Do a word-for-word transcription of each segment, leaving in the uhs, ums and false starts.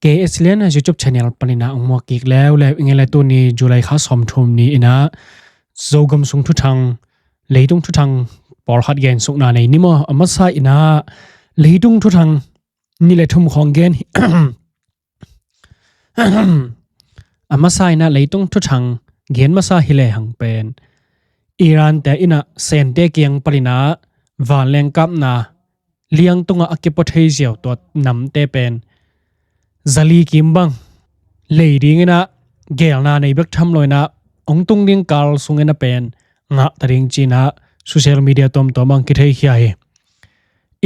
K S Lian YouTube channel panin ah hong muak kik leuleu ing ei. Tuni July kha sawmthum ni-in ah Zogam sung thuthang, leitung thuthang pawlkhat gensukna nei ni maw? A masa-in ah leitung thuthang nih le thum khawng gen hi. A masa-in ah leitung thuthang gen masa hi lehang pen Iran-te in ah Sente kiang panin ah vanleng kapna liang tungah a kipua thei ziau tua namte pen zali kim bang lei dingin ah geelna nei bek tham loin ah hong tung ding kal sungin ah pen ngah ta ding ci-in ah social media tuamtuam ah hong kitheikhia hi.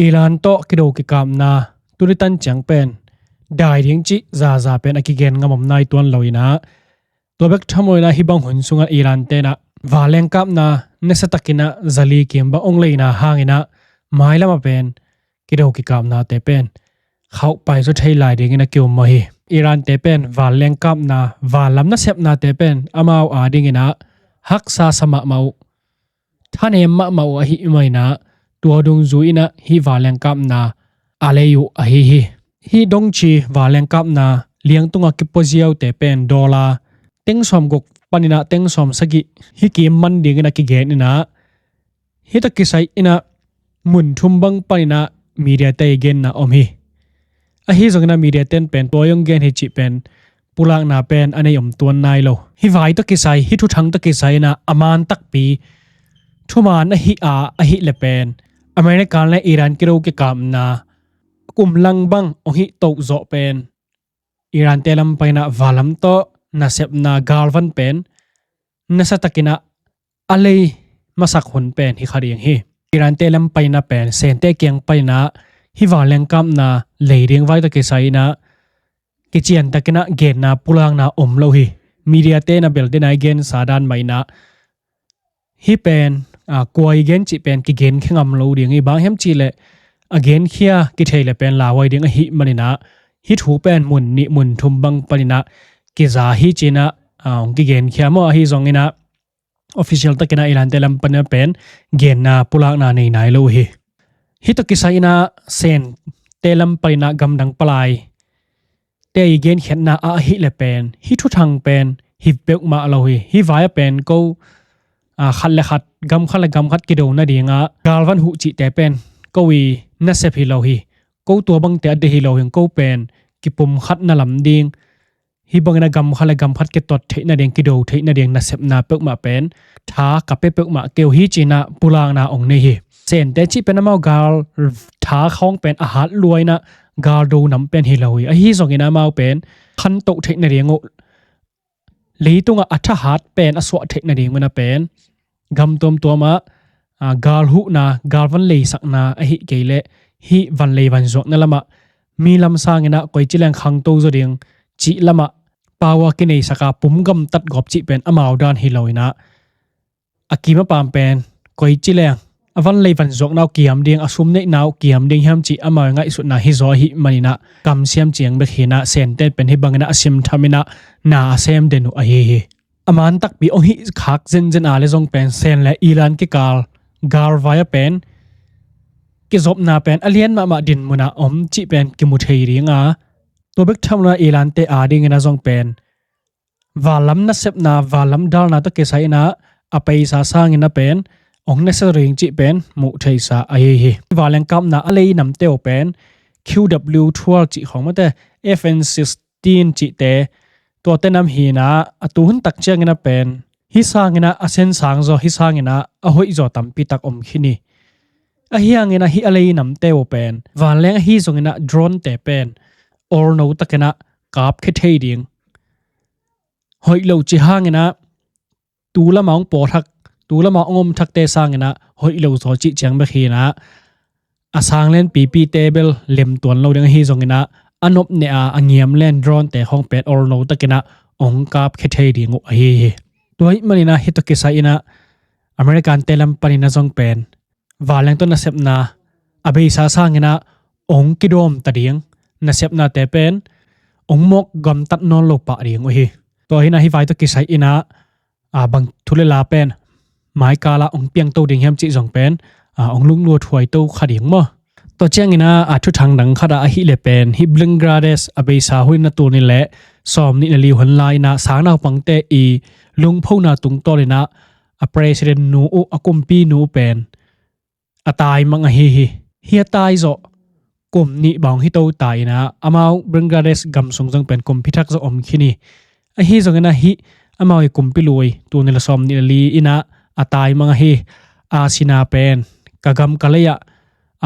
Iran tawh kido kikapna tuni tan ciang pen dai ding cih zaza pen a kigen ngam om nai tuan loin ah, tua bek tham loin ah hih bang hun sungah Iran-te in ah vanleng kapna nasiatakin ah zali kim bang hong leina hangin ah mailam ah pen kido kikapnate pen khauhpai zaw thei lai dingin a ki-um uh hi. Iran-te pen vanleng kapna, vanlam nasepnate pen amau adingin ah haksa sa mahmah uh, thanem mahmah uh ahih manin ah, tua dungzui-in ah hih vanleng kapna a lei uh ahi hi. Hih dongci vanleng kapna liang tungah kipua ziaute pen dollar teng sawmguk panin ah teng sawmsagih hih kim man dingin a kigen in ah, hih tawh kisai-in ah mun thum bang panin ah media-te i genna om hi. Ahi zongin ah media-ten pen tua hong gen hi cih pen pulakna pen a nei om tuan nai lo. Hih vai tawh kisai, hih thuthang tawh kisai-in ah a man takpi thuman ahih a, ahih leh pen America le Iran kido kikapna kum lang bang hong hih toh zawh pen Iran-te lam panin ah vanlam tawh nasepna galvan pen nasiatakin ah a lei masak hun pen hi kha ding hi. Iran-te lam panin ah pen Sente kiang panin ah hih vanleng kapna lei ding vai tawh kisai-in ah kiciantakin ah genna pulakna om lo hi. Media-te in ah bel den a i gensa dan mah in ah hih pen, a, kua i gen cih pen kigen khe ngam lo ding hi. Bang hiam cih leh a genkhia kithei leh pen lauhuai ding ahih manin ah hih thu pen mun nih mun thum bang panin ah kiza hi ci-in ah, a, hong kigenkhia maw? Ahi zongin ah official takin ah Iran-te lam panin ah pen genna pulakna nei nai lo uh hi. Hih tawh kisai-in ah Sente lam panin ah gamdang palaite i genkhiatna ah ahih leh pen hih thuthang pen hi peuhmah lo hi. Hih vai-ah pen ko, a, khat le khat, gam khat le gam khat kido nadingah galvan huh cihte pen ko i nasep hi lo hi. Ko tua bangte a deih hi lo hi. Ko pen kipumkhatna lam ding, hih bangin ah gam khat le gam khat kituat theih nading, kido theih nading nasepna peuhmah pen tha ka pia peuhmah kei uh hi ci-in ah pulakna hong nei hi. Sente cih pen amau gal tha khawng pen a hat lua-in ah gal do nam pen hi lo hi. Ahi zongin ah amau pen khantoh theih nading uh, leitungah a thahat pen a suah theih nading un ah pen gam tuamtuam ah, a, gal huhna, galvan leisakna ahih kei leh hih van lei van zuakna lamah mi lam sangin ah koici leng khangto zaw ding cih lamah power kineisak a pum gamtat gawp cih pen amau dan hi loin ah, a kim a pam pen koici leng a van lei van zuakna uh kiam ding, a sum neihna uh kiam ding hiam cih amau ngaihsutna hi zaw ahih manin ah kamsiam ciang bek hi-in ah Sente pen hih bangin ah a simtham in ah na a sem den uh ahi hi. A man takpi hong hih khak zenzen a leh zong pen Sen le Iran kikal galvai ah pen kizopna pen a lian mahmah dinmun ah om cih pen kimu thei ding a, tua bek tham loin ah Iran-te adingin ah zong pen vanlam nasepna, vanlam dalna tawh kisai-in ah a peisa sangin ah pen hong nasia ding cih pen muh theisa ahi hi. Vanleng kapna a lei namte uh pen Q W twelve cih khawng mate, F N sixteen cihte, tuate nam hi-in ah a tu hun tak ciangin ah pen hih sangin ah a sen sang zaw, hih sangin ah a hoih zaw tampi tak om khin hi. Ahi hangin ah hih a lei namte uh pen vanleng ahi zongin ah drone-te pen olno takin ah kapkhia thei ding, hoih lo cih hangin ah tu lamah hong pawthak, tu lamah hong omthakte sangin ah hoih lo zaw cih ciang bek hi-in ah, a sang len pipite bel lem tuan lo ding ahi zongin ah, a nopneh a, a ngiam len drone-te khawng pen olno takin ah hong kapkhia thei ding uh ahi hi. Tua ahih manin ah hih tawh kisai-in ah American-te lam panin ah zong pen vanleng tawh nasepna a beisa sangin ah hong kidawm ta ding, nasepnate pen hong mawk gamtat nawn lo pah ding uh hi. Tua hi-in ah hih vai tawh kisai-in ah, a, bang thu le la pen maikal ah hong piangto ding hiam cih zong pen, a, hong lungluat huaito kha ding maw? Tua ciangin ah, a thuthang dang khat ah ahih leh pen, hih Bangladesh a beisa hun in ah tul nih le sawm nih le li hun lai-in ah sang naupangte i lungphona tungtawn in ah a president nu uh, a kumpi nu uh pen a tai mang ahi hi. Hih a tai zawh kum nih bang hong hi to ta in ah, amau Bangladesh gam sung zong pen kumpi thak zong om khin hi. Ahi zongin ah hih amau i kumpi lui, tul nih le sawm nih le li in ah a tai mang ahi. Asina pen ka gam ka lei ah,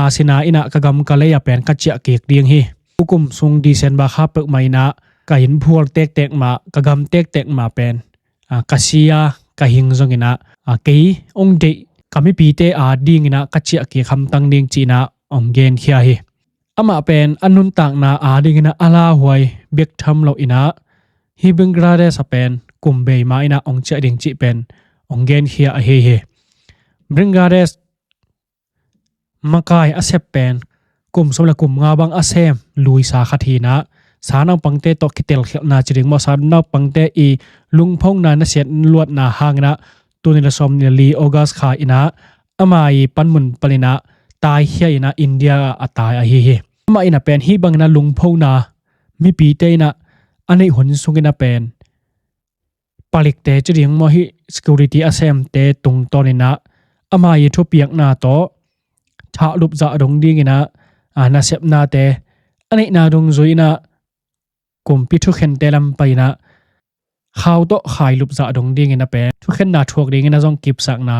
Asina in ah ka gam ka lei ah pen ka ciah kik ding hi. Tukum sung December kha peuhmah in ah ka inn phual tektek mah, ka gam tektek mah pen, a, ka si a, ka hing zongin ah, a, kei hong deih ka mipite adingin ah ka ciah kik hamtang ding ci-in ah hong genkhia hi. Amah pen a nuntakna adingin ah a lauhuai bek tham loin ah, hih Bangladesh ah pen kum bei ma-in ah hong ciah ding cih pen hong genkhia ahi hi. Bangladesh makai a sep pen kum sawm le kum nga bang a sem luisa khat hi-in ah, sang naupangte tawh kitelkhialhna ci ding maw, sang naupangte i lungphona, nasiat luatna hangin ah tul nih le sawm nih le li August kha in ah ama i panmun panin ah taikhia in ah India ah a tai ahi hi. Amah in ah pen hih bangin ah lungphona, mipite in ah a neih hun sungin ah pen palikte ci ding maw, hih security a semte tungtawn in ah ama i thupiakna tawh thahlup zah dong dingin ah, a, nasepnate a neihna dungzui in ah kumpi thukhente lam pai in ah khau tawh khailup zah dong dingin ah pen thukhenna thuak dingin ah zong kipsakna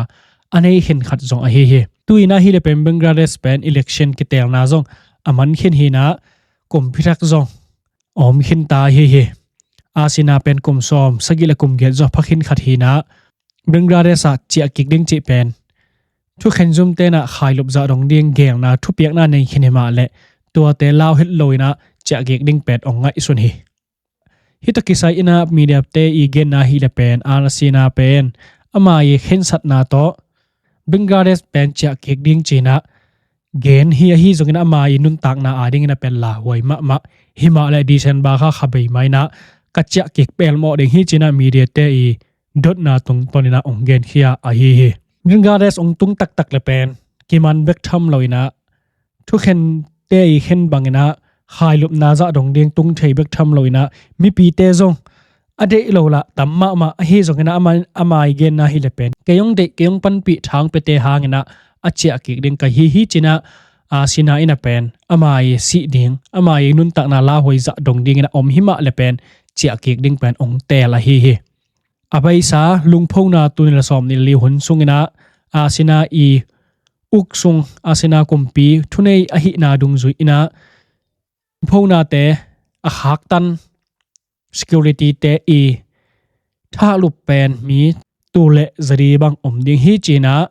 a nei khin khat zong ahi hi. Tu-in ah ahih leh pen Bangladesh pen election kiteelna zong a man khin hi-in ah kumpi thak zong a om khin ta ahi hi. Asina pen kum sawm sagih le kum giat zaw pha khin khat hi-in ah, Bangladesh ah ciah kik ding cih pen thukhen zumte in ah khailup zah dong ding geelna thupiakna nei khin hi mah leh, tuate lau het loin ah ciah kik ding pen hong ngaihsun hi. Hih tawh kisai in ah mediate i genna ahih leh pen, Asina pen ama i khensatna tawh Bangladesh pen ciah kik ding ci-in ah gen hi. Ahi zongin ama i nuntakna adingin ah pen lauhuai mahmah hi mah leh, December kha kha bei ma-in ah ka ciah kik pelmawh ding hi ci-in ah mediate i dotna tungtawn in ah hong genkhia ahi hi. Bangladesh hong tung taktak leh pen kiman bek tham loin ah, thukhente i khen bangin ah khailupna zah dong ding tung thei bek tham loin ah, mipite zong a deih lo lah tam mahmah. Ahi zongin ah ama, ama i genna ahih leh pen, kei hong deih, kei hong panpih, thang piate hangin ah a ciah kik ding ka hi hi ci-in ah, Asina in ah pen ama i sih ding, ama i nuntakna lauhuai zah dong dingin ah om hi mah leh pen ciah kik ding pen hong teel ahi hi. A beisa lungphona tul nih le sawm nih le li hun sungin ah, Asina i uk sung, Asina kumpi thunei ahihna dungzui in ah, phonate a khaktan securityte i thahlup pen mi tul le za li bang om ding hi ci-in ah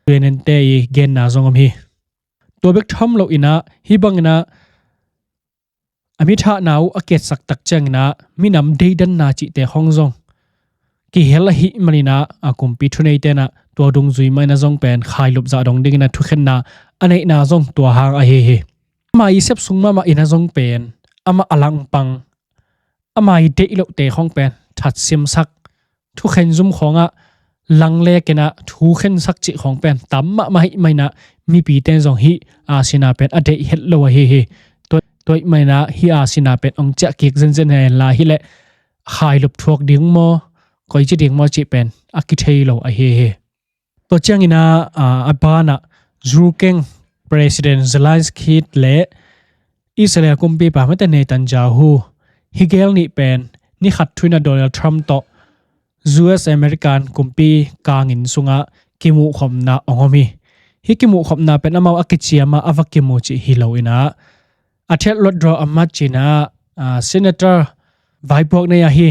U N N te i genna zong om hi. Tua bek tham loin ah, hih bangin ah a mi thahna uh a kiatsak tak ciangin ah minam deidanna cihte khawng zong kihel ahih manin ah, a kumpi thuneite in ah tua dungzui mah in ah zong pen khailupzah dong dingin ah thukhenna a neihna zong tua hang ahi hi. Ama i sep sung mahmah in ah zong pen, amah a langpang, ama i deih lohte khawng pen thatsimsak, thukhen zum khawngah langlek in ah thukhensak cih khawng pen tam mahmah ahih manin ah mipite in zong hih Asina pen a deih het lo ahi hi. Tua, tua ahih manin ah hih Asina pen hong ciah kik zenzen hen la, hileh khailup thuak ding maw, koici ding maw cih pen a kithei lo ahi hi. Tua ciangin ah, a, a banah Ukraine President Zelensky le Israel kumpipa mate Netanyahu, hih gel nih pen ni khat thu-in ah Donald Trump tawh U S American kumpi kangin sungah kimuhkhopna hong om hi. Hih kimuhkhopna pen amau a kiciam a, a va kimu cih hi loin ah, a thiat luat draw a mat cih in ah, a, Senator vaipuak nei ahi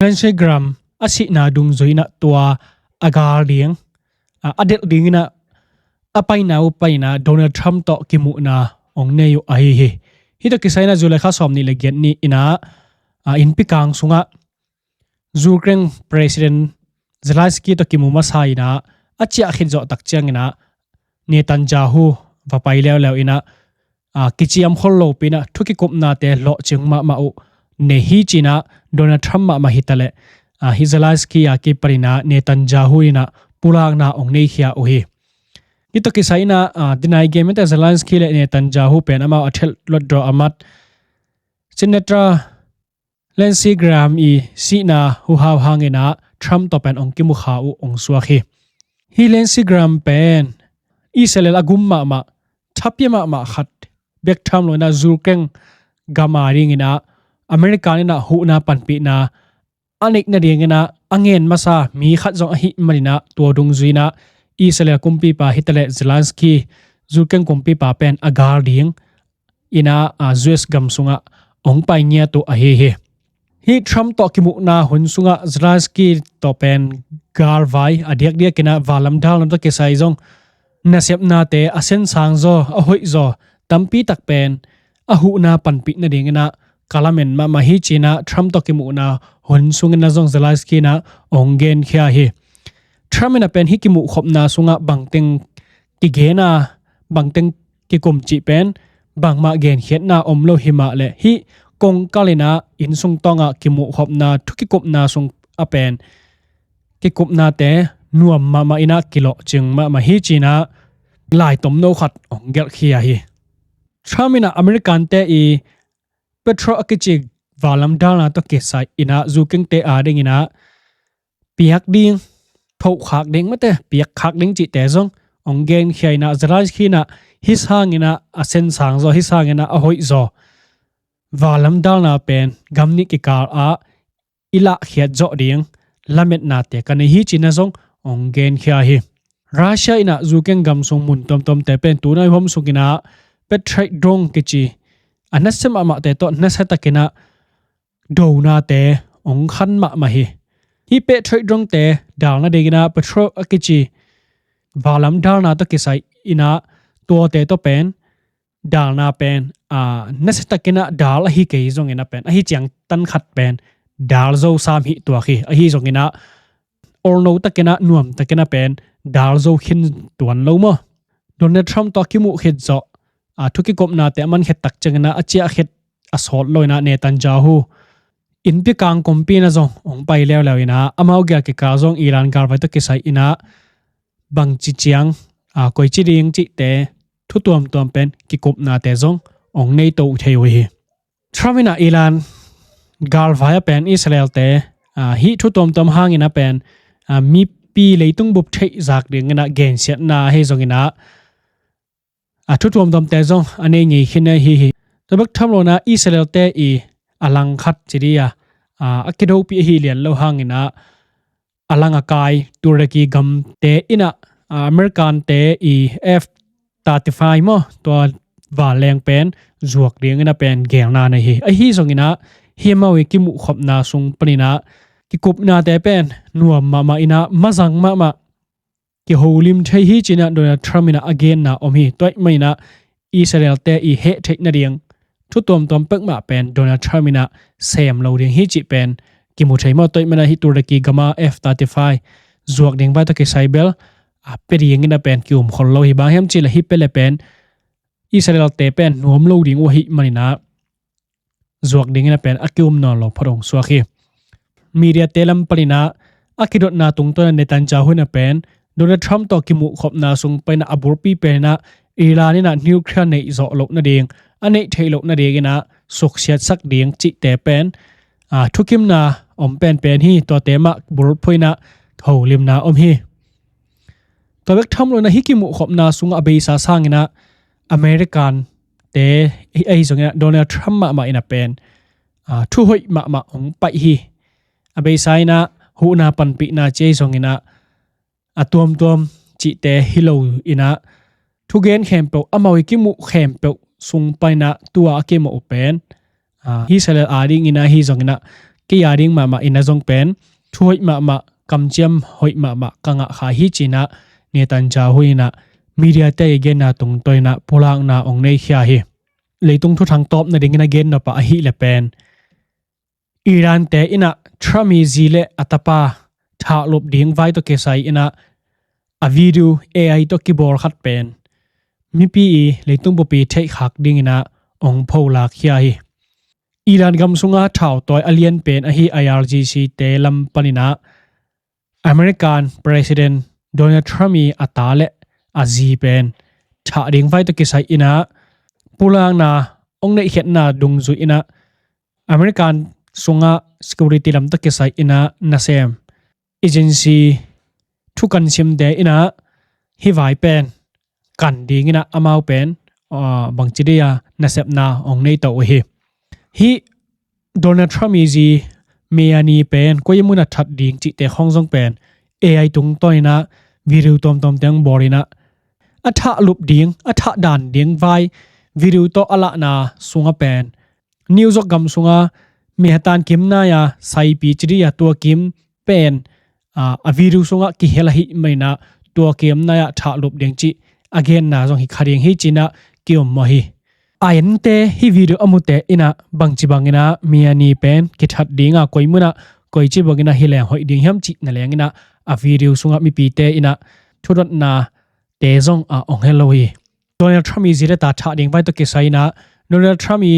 Lindsey Graham a sihna dungzui in ah tua a gal ding, a, a delh dingin ah a paina uh panin ah Donald Trump tawh kimuhna hong nei uh ahi hi. Hih tawh kisai in ah July kha sawm nih le giat ni-in ah, a, innpi kang sungah Ukraine President Zelensky tawh kimu masa in ah, a ciah khit zawh tak ciangin ah Netanyahu va pai leuleu in ah, a, kiciam khol lopi in ah thukikupnate lawhcing mahmah uh nei hi ci-in ah Donald Trump mahmah hi taleh, a, hih Zelensky a kipanin ah Netanyahu in ah pulakna hong neikhia uh hi. Hih tawh kisai inah, ah, dinai game ente Zelensky le Netanyahu pen amau a thelh luat draw a mat Senator Lindsey Graham i sihna huhau hanginah Trump tawh pen ong kimukha uh ong suak hi. Hih Lindsey Graham pen Israel a gum mahmah, thapia mahmah khat bek tham lo inah Ukraine gam a dinginah American inah huhna panpihna a neih nadinginah a ngen masa mi khat zong ahih maninah tua dungzui inah Israel kumpipa hitaleh Zelensky Ukraine kumpipa pen a gal ding inah, ah, U S gam sungah ong pai ngiat uh ahi hi. Hih Trump tawh kimuhna hun sungah Zelensky tawh pen galvai a diakdiak inah vanlam dalna tawh kisai zong nasepnate a sensang zaw, a hoih zaw, tampi tak pen a huhna panpih nadinginah ka lamen mahmah hi cinah Trump tawh kimuhna hun sungin a zong Zelensky inah ong genkhia hi. Trump inah pen hih kimuhkhopna sungah bangteng kigena, bangteng kikum cih pen bangmah genkhiatna om lo hi mah leh hih kongkal inah innsung tawngah kimuhkhopna thukikupna sung a pen kikupnate nuam mahmah inah kilawhcing mahmah hi cinah laitomno khat ong gelhkhia hi. Trump inah American te i Patriot a kici vanlam dalna tawh kisai inah Ukraine te a dinginah piak ding, thohkhak ding mate, piakkhak ding cihte zong ong genkhia inah Zelensky inah hih sanginah a sensang zaw, hih sanginah a hoih zaw vanlam dalna pen gam nih kikal ah i lahkhiat zawh ding lametnate ka nei hi cinah zong ong genkhia hi. Russia inah Ukraine gam sung mun tuamtuamte pen tunai huam sunginah Patriot drone kici a nasia mahmahte tawh nasiatakinah donate ong khan mahmah hi. Hih Patriot dronete dal nadinginah Patriot a kici vanlam dalna tawh kisai inah tuate tawh pen dalna pen, a, nasiatakinah dal ahi kei zonginah pen ahi ciang tan khat pen dal zo sam hih tuak hi. Ahi zonginah olno takinah nuam takinah pen dal zo khin tuan lo maw? Donald Trump tawh a kimuh khit zawh, a, thukikupnate a man khit tak cianginah a ciah khit a sawt lo inah Netanyahu innpi kang kumpi inah zong ong pai leuleu inah amau gel kikal zong Iran galvai tawh kisai inah bangci ciang, a, koici ding cihte thu tuamtuam pen kikupnate zong ong nei to thei uh hi. Trump inah Iran galvai a pen Israel te, a, hih thu tuamtuam hangin a pen, a, mipi leitung bup theih zak dinginah gensiatna ahi zonginah a thu tuamtuamte zong a nei ngei khin ahi hi. Tua bek tham lo inah Israel te i a langkhat ci dih a, a, a kidopi ahi lian lo hanginah a lang a kai Turkey gamte inah, a, American te i F thirty-five maw, tua vanleng pen zuak dinginah pen gelna nei hi. Ahi zonginah hih amau i kimuhkhopna sung paninah kikupnate pen nuam mahmah inah mazang mahmah kiholim thei hi cinah Donald Trump inah a genna om hi. Tua ahih maninah Israel te i heh theih nading thu tuamtuam pek mah pen Donald Trump inah sem lo ding hi cih pen kimu thei maw? Tua ahih maninah hih Turkey gama F thirty-five zuak ding vai tawh kisai bel, a, pia dinginah pen kium khol lo hi. Bang hiam cihleh hih pia leh pen Israel te pen nuam lo ding uh ahih maninah zuak dinginah pen a kium nawn lo phot ong suak hi. Media te lam paninah a kidotna tungtawn inah Netanyahu inah pen Donald Trump tawh kimuhkhopna sung paninah a bulpi pen inah Iran inah nuclear neih zawh loh nading, a neih theih loh nadinginah suksiatsak ding cihte pen, a, thukimna om penpen hi. Tuate mah bulphuh inah holimna om hi. Tua bek tham lo inah hih kimuhkhopna sungah a beisa sanginah American te ahi zonginah Donald Trump mahmah inah pen, a, thu hoih mahmah ong paih hi. A beisa inah huhna panpihna ci ahi zonginah a tuamtuam cihte hi lo inah thugen khempeuh, amau i kimuh khempeuh sung paninah tua a kimawh uh pen, a, Israel a dinginah ahi zonginah kei a ding mahmah inah zong pen thu hoih mahmah, kamciam hoih mahmah ka ngah kha hi cinah Netanyahu inah media te i genna tungtawn inah pulakna ong neikhia hi. Leitung thuthang tawp nadingin a gen nop ah ahih leh pen Iran te inah Trump i zi le a tapa thahlup ding vai tawh kisai inah a video A I tawh kibawl khat pen mipi i leitung bup i theihkhak dinginah ong pholakhia hi. Iran gam sunga thautawi a lian pen ahi I R G C te lam paninah American President Donald Trump i a ta le a zi pen thah ding vai tawh kisai inah pulakna hong neihkhiatna dungzui inah American sungah security lam tawh kisai inah nasem agency thukan simte inah hih vai pen kan ding inah amau pen bangci dih a nasepna hong nei to uh hi. Hih Donald Trump i zi Melania pen koi a munah that ding cihte khawng zong pen A I tungtawn inah video tuamtuamte hong bawl inah a thah lup ding a thah dan ding vai video tawh a lahna sungah pen New York gam sungah mehatan kim nai a saipi ci dih a tua kim pen a video sungah kihel ahih man inah tua kim nai ah thah lup ding cih a genna zong hi kha ding hi ci inah ki-om mawh hi. A ente hih video a mute inah bangci bang inah Melania pen kithat ding a koi munah koici bang inah hi leng hoih ding hiam cih na leng inah a video sungah mipite inah thudotnate zong a hong hel lo hi. Donald Trump i zi data thah ding vai tawh kisai inah Donald Trump i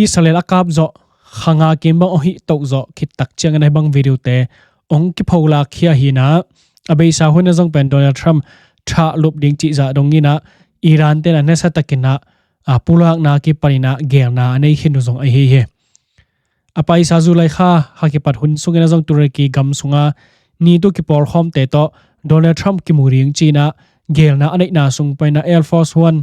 Israel a kap zawh khanga kim bang hong hih toh zawh khit tak ciang inah hih bang videote hong kipholak khia hi inah a beisa hun a zong pen Donald Trump thah lup ding cih zah dong inah Iran te inah nasa tak inah pulakna kipan inah gelna a nei khin uh zong ahi hi. A paisa July kha kha kipat hun sung inah zong Turkey gam sungah ni tu kipawlkhawmte tawh Donald Trump kimu ding ci inah gelna a neihna sung pan inah Air Force One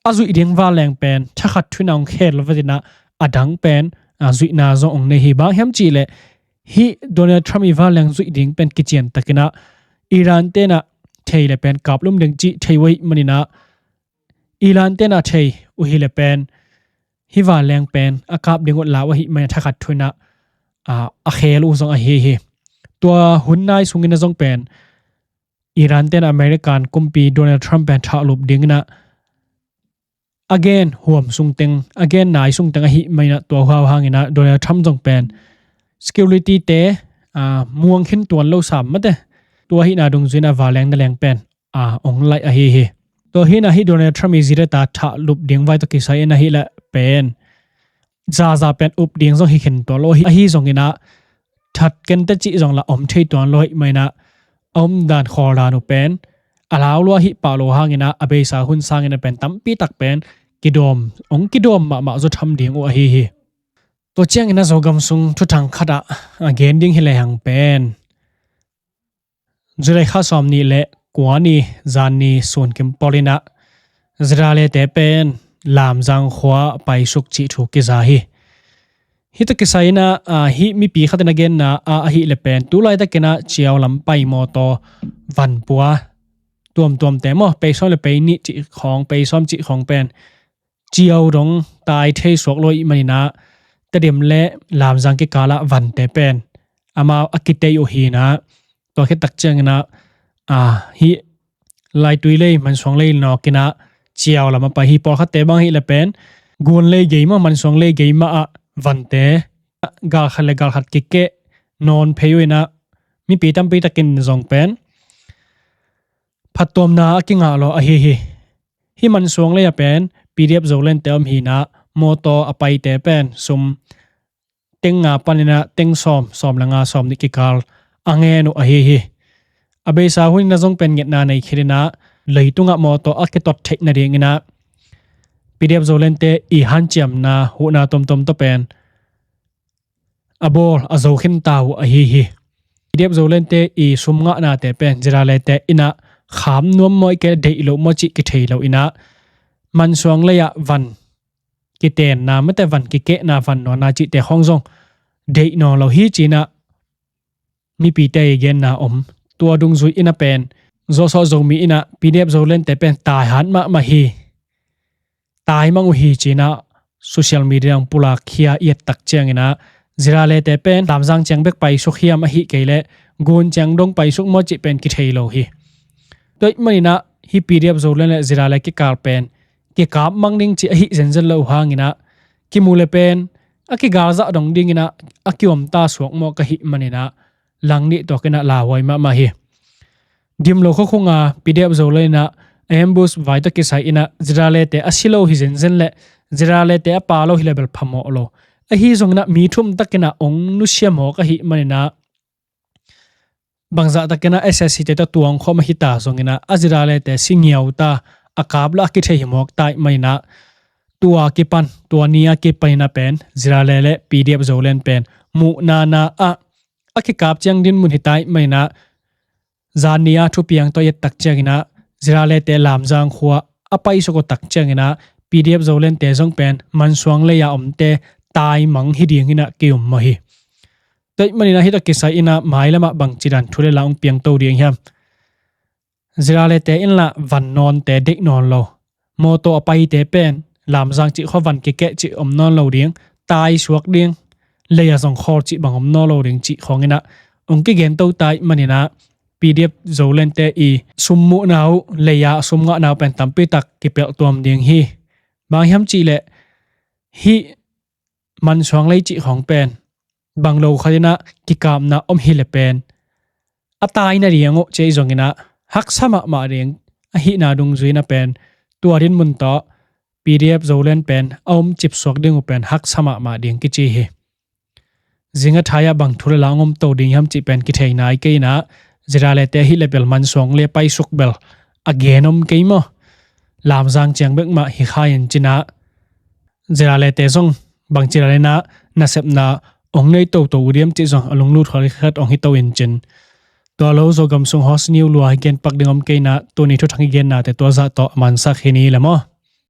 a zuih ding vanleng pen thakhat thu inah hong khel vat inah a dang pen a zuihna zong hong nei hi. Bang hiam cih leh hih Donald Trump i vanleng zuih ding pen kician tak inah Iran te inah thei le pen kap lum ding cih thei uh ahih man inah Iran te inah thei uh hi le pen hih vanleng pen a kap ding uh lau ahih man inah thakhat thu inah a khel uh zong ahi hi. Tua hun nai sung inah zong pen Iran te inah American kumpi Donald Trump pen thah lup ding inah a gen huam sung teng a gen nai sung teng ahih man inah tua hau hang inah Donald Trump zong pen security te muang khin tuan lo sam mate tua ahihna dungzui inah vanleng na leng pen a hong laih ahi hi. Tua hi inah hih Donald Trump i zi data thah lup ding vai tawh kisai inah hih leh pen zaza pen up ding zong hi khin tuan lo hi. Ahi zong inah that kente cih zong lah om thei tuan lo ahih man inah a om dan khawl dan uh pen a lau lua ahih pah lo hang inah a beisa hun sang inah pen tampi tak pen kidawm hong kidawm mahmah zaw tham ding uh ahi hi. Tua ciang inah Zogam sung thuthang khat ah a gen ding hi lehang pen July kha sawm nih le kua ni zan ni sun kim pawl inah Zirale te pen Lamzang khua paisuk cih thu kiza hi. Hih tawh kisai inah hih mipi khat in a genna ah ahih leh pen tu laitak inah Ciau lam pai mawtaw van pua tuamtuamte maw, pei sawm le pei nih cih khawng, pei sawm cih khawng pen Ciau dong tai thei suak lo ahih man inah Tedim le Lamzang kikal ah vante pen amau a kitei uh hi inah tua khit tak ciang inah hih Laitui lei, Mansuang lei nawk inah Ciau lam a pai hi. Pawlkhatte bang ahih leh pen Gun lei gei mah, Mansuang lei gei mah ah vante galkhat le galkhat kikeh nawn phei uh inah mipi tampi tak in zong pen phattuamna a kingah lo ahi hi. Hih Mansuang lei ah pen P D F Zoland te om hi inah mawtaw a paite pen sum teng nga pan inah teng sawm, sawm le nga, sawm nih kikal a ngen uh ahi hi. A beisa hun inah zong pen ngetna nei khin inah leitungah mawtaw a kitot theih nading inah P D F Zoland te i hanciamna huhna tuamtuam tawh pen a bawl a zo khin ta uh ahi hi. P D F Zoland te i sum ngahnate pen Zirale te inah kham nuam maw, ahih kei leh deih loh maw cih kithei lo inah Mansuang lei ah van kitenna mate, van kikehna, van nuanna cihte khawng zong deih nawn lo hi ci inah mipite i genna om. Tua dungzui inah pen Zosuah Zomi inah P D F Zoland te pen taihat mahmah hi, taimang uh hi ci inah social media ah pulak khia i et tak ciang inah Zirale te pen Lamzang ciang bek paisuk hiam, ahih kei leh Gun ciang dong paisuk maw cih pen kithei lo hi. Tua ahih man inah hih P D F Zoland le Zirale kikal pen kikap mang ding cih ahi zenzen lo uh hang inah kimu le pen a kigalzah dong ding inah a kiom ta suak mawk ahih man inah lang nih tuak inah lauhuai mahmah hi. Dimlo khuakhung a P D F Zoland inah ambush vai tawh kisai inah Zirale te a si lo hi zenzen le Zirale te a pha lo hi leh bel phamawh lo. Ahi zong inah mi thum tak inah hong nusia mawk ahih man inah bangzah takin ah S S C te tawh tuang khawm ahi ta zongin ah a Zirale te si ngiau ta, a kap lah a kithei hi mawk ta ahih manin ah tua kipan, tua ni a kipan in ah pen Zirale le P D F Zoland pen muhna na ah a kikap ciang dinmun hi ta ahih manin ah zan ni a thupiang tawh i et tak ciangin ah Zirale te Lamzang khua a paisuk uh tak ciangin ah P D F Zoland te zong pen Mansuang lei a omte taimang hi ding in ah ki-um mawh hi. Tua ahih manin ah hih tawh kisai in ah mailam ah bangci dan thu le la hong piangto ding hiam? Zirale te in lah van nawnte deih nawn lo, mawtaw a paite pen Lamzang cih khua van kikeh cih om nawn lo ding, tai suak ding, lei a zong khawl cih bang om nawn lo ding cih khawng in ah hong kigento ta ahih manin ah P D F Zoland te i sum muhna uh, lei a sum ngahna uh pen tampi tak kipelh tuam ding hi. Bang hiam cih leh hih Mansuang lei cih khawng pen bang lo khat in ah kikapna om hi leh pen a taina ding uh ci hi zongin ah haksa mahmah ding ahihna dungzui in ah pen tua dinmun tawh P D F Zoland pen a om cipsuak ding uh pen haksa mahmah ding kici hi. Zing a thai ah bang thu le la hong omto ding hiam cih pen kithei nai kei in ah Zirale te ahih leh bel Mansuang lei paisuk bel a gen om kei maw? Lamzang ciang bek mah hi kha in cin ah Zirale te zong bangci dan in ah nasepna hong nei toto uh diam cih zong a lunglut huai khat hong hi to in cin. Tua lo Zogam sung House News lua hi gen pak ding om kei in ah tuni thuthang i gennate tua zah tawh a mansak hi ni le maw?